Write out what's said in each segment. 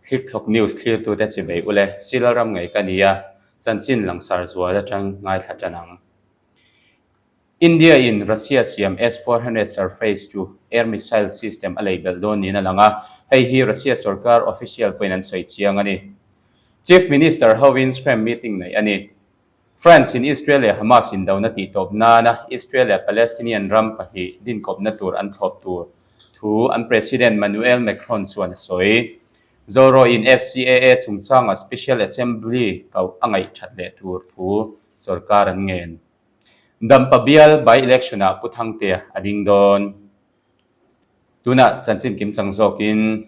Thlikthlawk News thlirtute chibei ule, Silal ram ngei ka nia, chanchin langsar zual atang ngaithla tan ang. India in Russia siam S 400 surface to air missile system a lei belh dawn niin a lang a, hei hi Russia sorkar official pawhin an sawi chiang a ni. Chief Minister hovin SCRAM meeting neih a ni. France in Israel leh Hamas indona tihtawp nana Israel leh Palestinian ram pahnih dinkawpna tur an thlawp tur thu an President Manuel Macron chuan a sawi. Zoro in FCAA chungchanga Special Assembly koh a ngaih that leh tur thu sorkar an ngen. Dampa bial by-election-ah Pu Thangtea a ding dawn. Tunah chanchin kim chang zawkin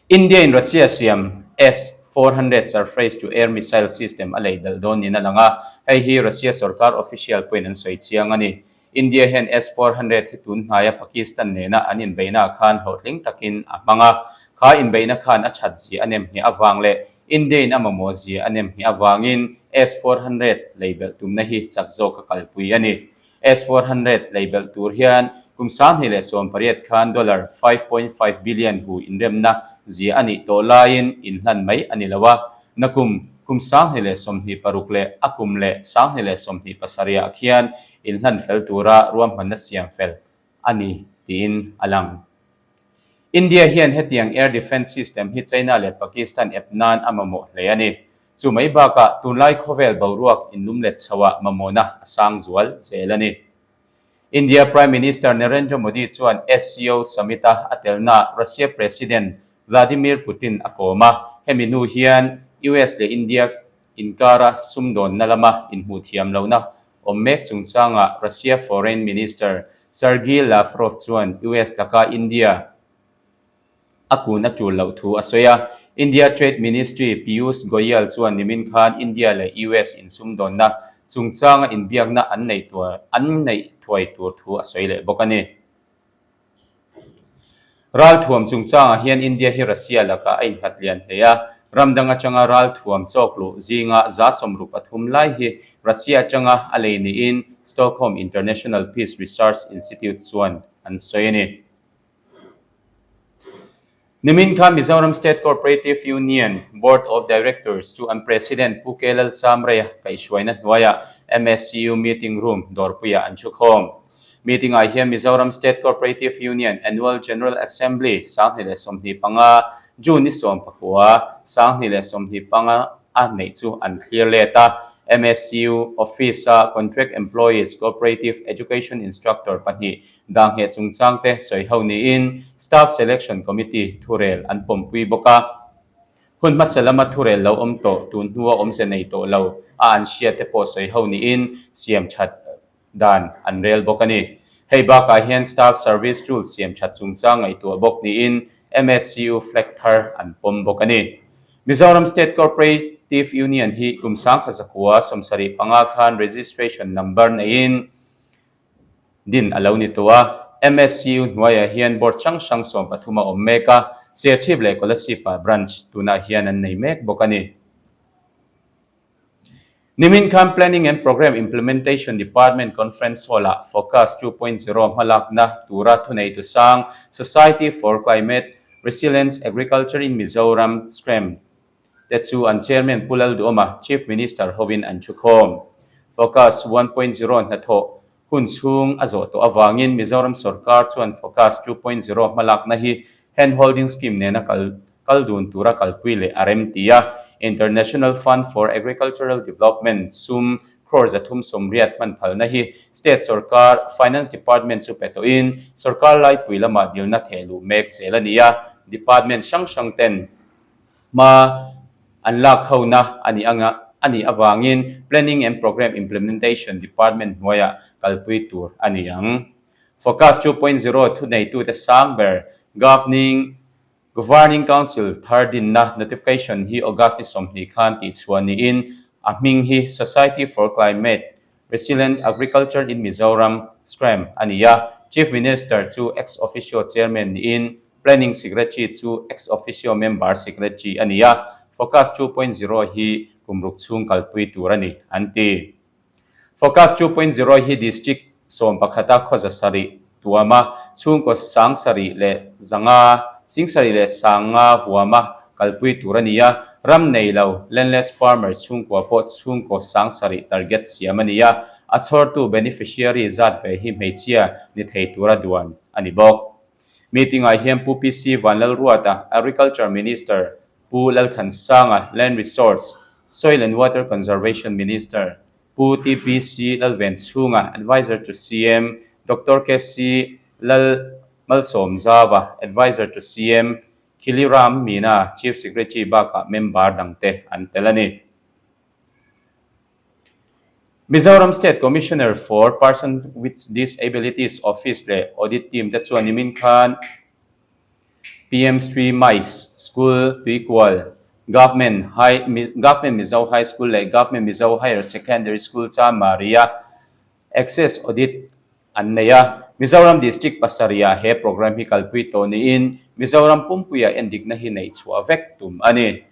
India-in Russia siam S 400 surface-to-air missile system a lei belh dawn niin a lang a, hei hi Russia sorkar official pawhin an sawi chiang a ni. India hian S 400 hi tun hnaia Pakistan nena an inbeihnaah khan hlawhtling takin a hmang a, kha inbeihna khan a that zia a nem ngheh avang leh India-in a mamawh zia a nem ngheh avangin S 400 lei belh tumna hi chak zawk a kalpui a ni. S 400 lei belh tur hian kum 2018 khan dollar 5.5 billion hu inremna zia a nih tawh laiin inhlan mai a ni lo a, nakum kum 2026 leh a kum leh 2027 ah khian inhlan fel tura ruahmanna siam fel a ni tiin a lang. India hian hetiang air defence system hi China leh Pakistan ep nan a mamawh hle a ni. Chu mai bakah tunlai khawvel boruak inlumlet chhoah mamawhna a sang zual zel a ni. India Prime Minister Narendra Modi chuan SCO Summit-a a telnaah Russia President Vladimir Putin a kawm a, hemi hnu hian US leh India inkara sumdawnna lama inhmuh thiam lohna awm mek chungchangah Russia Foreign Minister Sergei Lavrov chuan US laka India a kun a tul loh thu a sawi a. India Trade Ministry Piyush Goyal chuan nimin khan India leh US insumdawnna chungchanga inbiakna an neih an neih thuai tur thu a sawi leh bawk a ni. Ralthuam chungchangah hian India hi Russia lakah a innghat lian hle a, ram dang atanga ralthuam chawk luh zinga 33 lai hi Russia atanga a lei niin Stockholm International Peace Research Institute chuan an sawi a ni. Nimin khan Mizoram State Cooperative Union Board of Directors chu an President Pu K Lalchamreia kaihhruaina hnuaiah MSCU Meeting Room dawrpuiah an thukhawm. Meeting-ah hian Mizoram State Cooperative Union Annual General Assembly 2025, June ni 19, 2025 a neih chu an thlir let a. MSCU Office-a Contract Employees Cooperative Education Instructor pahnih Dangheh chungchangte sawi ho niin Staff Selection Committee thurel an pawmpui bawk a. Hun hmasa lama thurel lo awm tawh tun hnua awmze nei tawh lo a an hriatte pawh sawi ho niin siam that dan an rel bawk a ni. Hei bakah hian Staff Service Rules siam that chungchang ngaihtuah bawk niin MSCU flag thar an pawm bawk a ni. Mizoram State Cooperative Union hi kum 1975 khan registration number neiin Din a lo ni tawh a, MSCU hnuaiah hian board hrang hrang 13 a awm mek a, Serchhip leh Kolasib-ah branch tunah hian an nei mek bawk a ni. Nimin khan Planning and Programme Implementation Department Conference Hall-ah Focus 2.0 hmalakna tura thuneitu sang Society for Climate Resilience Agriculture in Mizoram, SCRAM, te chu an Chairman Pu Lalduhawma, Chief Minister hovin an thukhawm. Focus 1.0 hnathawh hun chhung a zawh tawh avangin Mizoram sorkar chuan Focus 2.0 hmalakna hi Hand Holding Scheme nena kal kal dun tura kalpui leh a rem ti a. International Fund for Agricultural Development sum crore 380 hman phalna hi State sorkar Finance Department chu pe tawhin sorkar laipui lamah dilna thehluh mek zel a ni a. Department hrang hrang ten Hma an lak hona a nih anga a nih avangin Planning and Programme Implementation Department hnuaiah kalpui tur a ni ang. Focus 2.0 thuneitute sang ber Governing Governing Council thar dinna notification hi August ni 20 khan tihchhuah niin a hming hi Society for Climate Resilient Agriculture in Mizoram, SCRAM, a ni a, Chief Minister chu Ex-Officio Chairman niin Planning Secretary chu Ex-Officio Member Secretary a ni a, Focus 2.0 hi kum ruk chhung kalpui tur a ni, an ti. Focus 2.0 hi District 11 a khawza sarih tuama chhungkaw 7500. 10,500 huama kalpui tur a ni a, ram nei lo, landless farmers, chhungkua pawh chhungkaw 7,000 target siam a ni a, a chhawrtu, beneficiary, zat ve hi hmeichhia ni thei tura duan a ni bawk. Meeting-ah hian Pu PC Vanlalruata, Agriculture Minister, Pu Lalthansanga, Land Resource, Soil and Water Conservation Minister, Pu TPC Lalvenchhunga, Adviser to CM, Doctor KC Lal Malsawmzava, Adviser to CM, Khiliram Meena, Chief Secretary bakah member dangte an tel a ni. Mizoram State Commissioner for Person with Disabilities Office leh Audit Team te chuan nimin khan PM Sri Mais School, Tuikual, Government High Government Mizo High School leh Government Mizo Higher Secondary School Chanmari-a Access Audit an nei a. Mizoram District pasarihah he program hi kalpui tawh niin Mizoram pumpuia endikna hi neih chhuah vek tum a ni.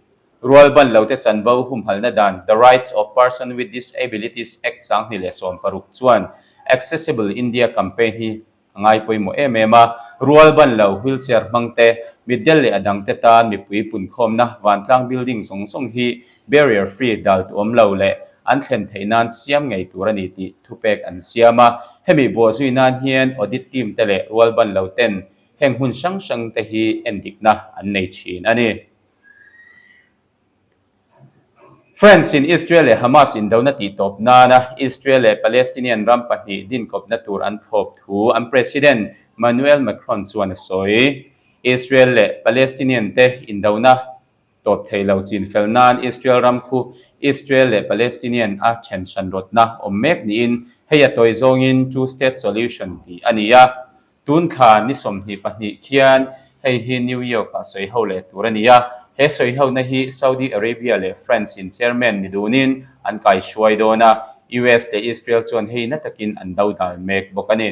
Rualban lote chanvo humhalna dan The Rights of Person with Disabilities Act 2016 chuan Accessible India Campaign hi A ngai pawimawh em em a, rual ban lo, wheelchair hmang te, mitdel leh a dang te tan mipui punkhawmna vantlang building zawng zawng hi barrier free dal tu awm lo leh an thlen theih nan siam ngei tur a ni tih thupek an siam a. Hemi bawhzui nan hian audit team te leh rual ban lo ten heng hmun hrang hrang te hi endikna an nei thin a ni. France in Israel leh Hamas indona tihtawp nana Israel leh Palestinian ram pahnih dinkawpna tur an thlawp thu an President Manuel Macron chuan a sawi. Israel leh Palestinian te indona tawp thei lo chin fel nan Israel ram khu Israel leh Palestinian a then hran rawtna awm mek niin hei a tawi zawngin Two State Solution tih a ni a. Tun thla ni 22 khian hei hi New York-ah sawi ho leh tur a ni a, he sawi hona hi Saudi Arabia leh France-in chairman ni dunin an kaihruai dawn a, US leh Israel chuan hei na takin an do dal mek bawk a ni.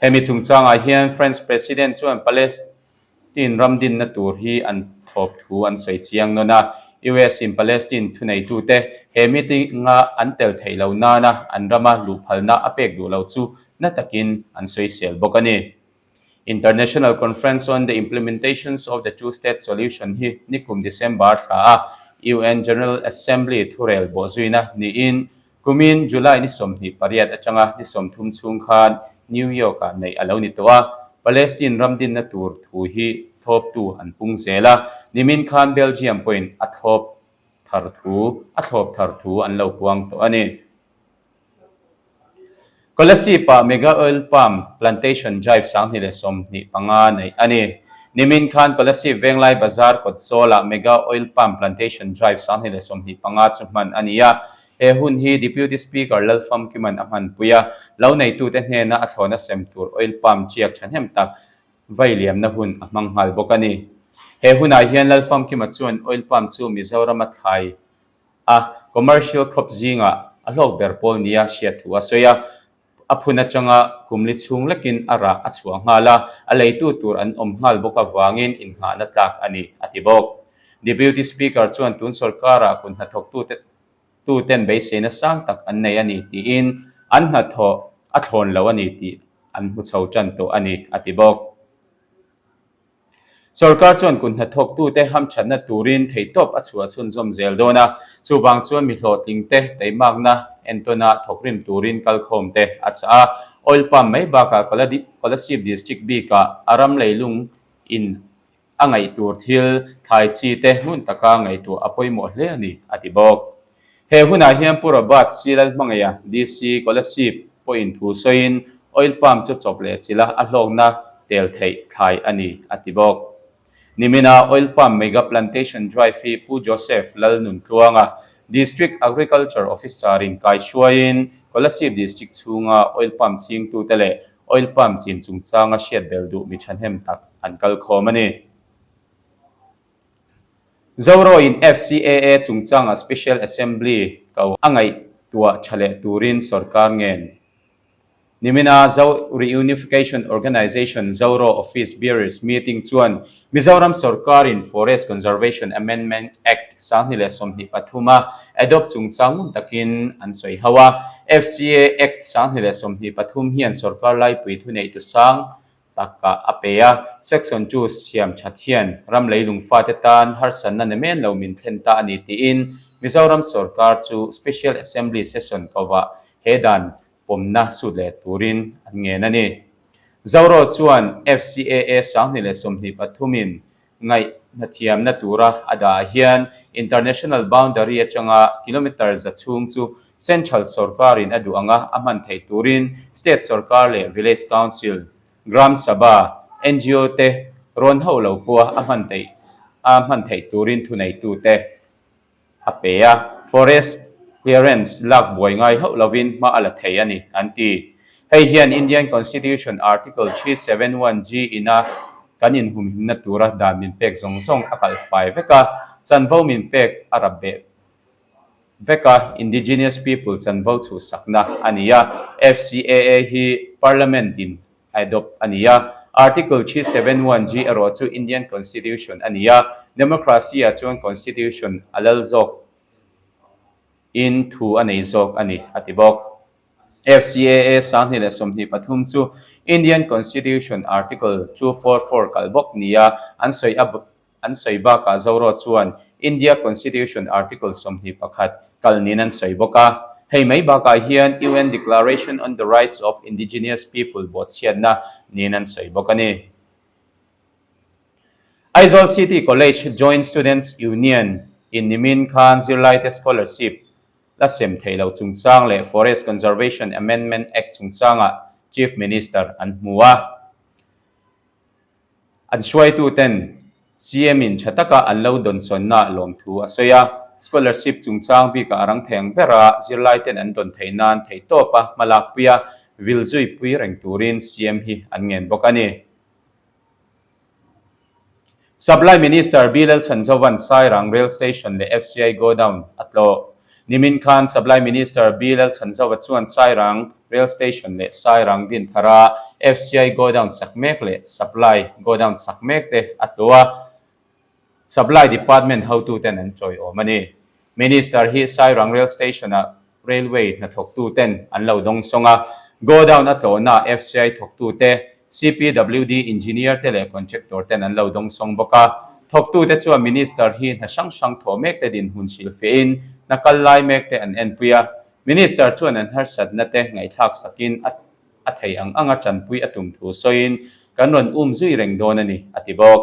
Hemi chungchangah hian France President chuan Palestine ram dinna tur hi an thlawp thu an sawi chiang nawn a, US-in Palestine thuneitute he meeting-a an tel theih lo nana an rama luhphalna a pek duh lo chu na takin an sawisel bawk a ni. International Conference on the Implementations of the Two-State Solution hi nikum December thla a UN General Assembly thurel bawhzuina niin kumin July ni 28 atanga ni 30 chhung khan New York-ah neih a lo ni tawh a. Palestine ram dinna tur thu hi thlawptu an pung zel a, nimin khan Belgium pawhin a thlawp thar thu a thlawp thar thu an lo puang tawh a ni. Kolasib-ah Mega Oil Palm Plantation Drive 2025 neih a ni. Nimin khan Kolasib Venglai Bazar kawt zawlah Mega Oil Palm Plantation Drive 2025 chu hman a ni a. He hun hi Deputy Speaker Lalfamkiman a hmanpui a, lo neitute hnena a thlawhna sem tur oil palm chiak thahnem tak vai liamna hun a hmang nghal bawk a ni. He hunah hian Lalfamkima chuan oil palm chu Mizorama thlai a commercial crop zingah a hlawk ber pawl nia hriat thu a sawi a, a phun atanga kum li chhung lekin a rah a chhuah nghal a, a leitu tur an awm nghal bawk avangin innghahna tlak a ni, a ti bawk. Deputy Speaker chuan tun sorkara kun hnathawktute tuten beiseina sang tak an nei a ni tiin an hnathawh a thlawn lo a ni tih an hmu chho tan tawh a ni, a ti bawk. Sorkar chuan kut hnathawktute hamthatna turin theihtawp a chhuah chhunzawm zel dawn a, chuvang chuan mi hlawhtlingte teimakna entawna thawkrim turin kalkhawmte a chah a. Oil palm mai bakah Kolasib District bikah a ram leilung in a ngaih tur thil thlai chi te hmun taka ngaihtuah a pawimawh hle a ni, a ti bawk. He hunah hian Pu Robert C. Lalhmangaia, DC, Kolasib, pawhin thu sawiin oil palm chu chawp leh chila a hlawkna tel theih thlai a ni, a ti bawk. Nimina Oil Palm Mega Plantation Drive hi Pu Joseph Lalnuntluanga, District Agriculture Officer-in kaihruaiin Kolasib District chhunga oil palm chingtute leh oil palm chin chungchanga hriat bel duh mi thahnem tak an kalkhawm a ni. Zoroin FCAA chungchanga Special Assembly ko a ngaihtuah tha leh turin sorkar ngen. Nimina Zo Reunification Organisation Zoro Office Bearers Meeting chuan Mizoram sorkarin Forest Conservation Amendment Act 2023 a adopt chungchang ngun takin an sawi ho a. FCA Act 2023 hian sorkar laipui thuneitu sang. takah a pe a. Section chu siam that hian ram leilung fate tan harsatna nemen lo min thlen ta a ni tiin Mizoram sorkar chu Special Assembly Session kovah he dan pawmna sut leh turin an ngen a ni. Zoro chuan FCAA 2023 in Ngaihnathiamna tura a dah hian international boundary atanga kilometre za chhung chu central sorkarin a duh anga a hman theih turin state sorkar leh village council, Gram Sabha, ngo te rawn ho lo pawha a hman theih a hman theih turin thuneitute a pe a, forest clearance lak buai ngai hauh lovin hma a la thei a ni, an ti. Hei hian Indian Constitution Article 371G ina kan inhumhimna tura dan min pek zawng zawng a kalh fai vek a, chanvo min pek a rap beh vek a, indigenous people chanvo chhuhsakna a ni a, FCAA hi Parliament in a adopt a ni a. Article 371G erawh chu Indian Constitution a ni a, Democracy ah chuan Constitution a lal zawk in thu a nei zawk a ni, a ti bawk. FCAA 2023 chu Indian Constitution Article 244 kalh bawk nia an sawi a An sawi bakah Zoro chuan India Constitution Article 21 kal niin an sawi bawk a. Hei mai bakah hian UN Declaration on the Rights of Indigenous People bawhchhiatna niin an sawi bawk a ni. Aizawl City College Joint Students Union in nimin khan zirlaite scholarship la sem theih loh chungchang leh Forest Conservation Amendment Act chungchangah Chief Minister an hmu a. An hruaituten CM-in tha taka an lo dawnsawnna lawmthu a sawi a, scholarship chungchang bikah a rang thei ang bera zirlaiten an dawn theih nan theihtawpa hma lakpui a, vil zuipui reng turin CM hi an ngen bawk a ni. Supply Minister B Lalchhanzova'n Sairang Rail Station leh FCI Godown a tlawh. Nimin khan Supply Minister B Lalchhanzova chuan Sairang Rail Station leh Sairang Dinthara FCI Godown sak mek leh Supply Godown sak mek te a tlawh a, Supply Department hotuten an chawiawm a ni. Minister hi Sairang Rail Station-a Railway hnathawktuten an lo dawngsawng a, Godown a tlawhna FCI thawktute, CPWD Engineer te leh Contractor ten an lo dawngsawng bawk a. Thawktute chuan Minister hi hna hrang hrang thawh mek te dinhmun hrilhfiahin hna kal lai mek te an enpui a. Minister chuan an harsatna te ngaihthlak sakin a a thei ang anga tanpui a tum thu sawiin kan rawn um zui reng dawn a ni, a ti bawk.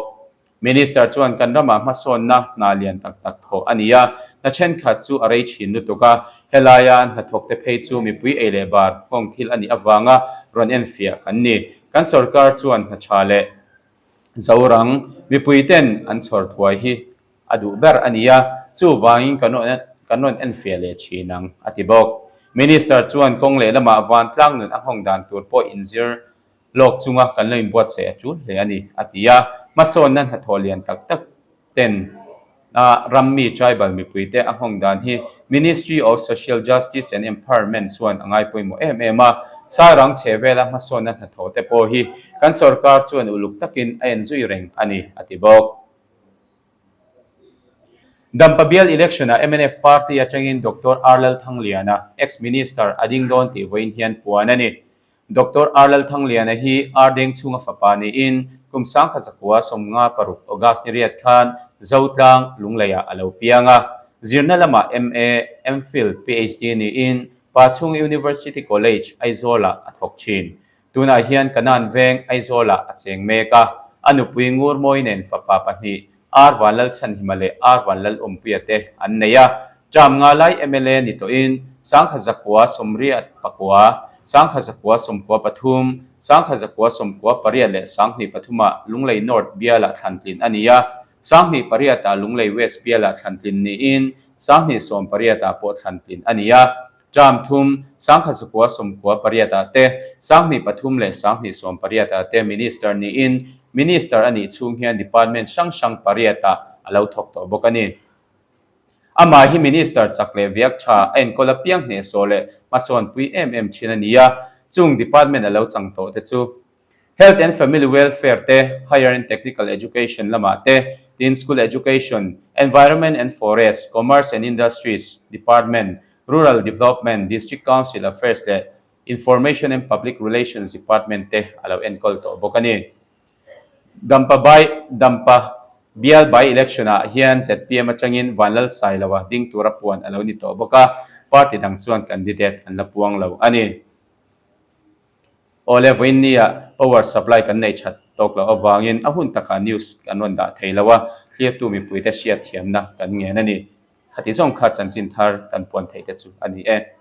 Minister chuan kan ramah hmasawnna hna lian tak tak thawh a ni a, hna thenkhat chu a rei thin lutuk a, helaia hnathawkte phei chu mipui ei leh bar nghawng thil a nih avanga rawn enfiah kan ni. Kan sorkar chuan hna tha leh zorang mipuiten an chhawr thuai hi a duh ber a ni a, chuvangin kan rawn kan rawn enfiah leh thin ang, a ti bawk. Minister chuan kawng lehlamah vantlang nun a nghawng dan tur pawh inzir Lawk chunga kan lo inbuatsaih a tul hle a ni, a ti a. Hmasawnna hnathawh lian tak tak ten a rammi tribal mipuite a nghawng dan hi Ministry of Social Justice and Empowerment chuan a ngai pawimawh em em a. Sairang chhe vela hmasawnna hnathawh te pawh hi kan sorkar chuan uluk takin a enzui reng a ni, a ti bawk. Dampa bial election-ah mnf party atangin Doctor R Lalthangliana, ex-minister, a ding dawn tih vawiin hian puan a ni. Doctor R Lalthangliana hi Ar Dengchhunga fapa niin kum 1956 August ni riat khan Zotlang, Lungleiah a lo piang a. Zirna lamah MA, MPhil, PhD niin Pachhung University College, Aizawlah a thawk thin. Tunah hian Kanan Veng, Aizawlah a cheng mek a. A nupui Ngurmawi nen fapa pahnih, Ar Vanlalchhanhima leh Ar Vanlalawmpuia te an nei a. Ṭam nga lai mla ni tawhin 1989, 1993, 1998 leh 2003 ah Lunglei North bialah thlantlin a ni a, 2008 ah Lunglei West bialah thlantlin niin 2018 ah pawh thlantlin a ni a. Term thum, 1998 ah te, 2003 leh 2018 ah te Minister niin, Minister a nih chhung hian Department hrang hrang pariat ah a lo thawk tawh bawk a ni. Amah hi Minister chak leh viak tha, a enkawl apiang hnehsawh leh hmasawnpui em em thin a ni a, chung Department a lo chang tawh te chu Health and Family Welfare te, Higher and Technical Education lamah te, tin School Education, Environment and Forest, Commerce and Industries Department, Rural Development, District Council Affairs leh. Information and Public Relations Department te a lo enkawl tawh bawk a ni. Dampa by Dampa bial by election ah hian zpm atangin Vanlal Sailoa ding tura puan a lo ni tawh bawk a, party dang chuan candidate an la puang lo a ni. Awle vawiinnia power supply kan nei that tawk loh avangin a hun takah news kan rawn dah thei lo a, thlirtu mipuite hriatthiamna kan ngen a ni. Khati zawng kha chanchin thar kan puan theih te chu a ni e.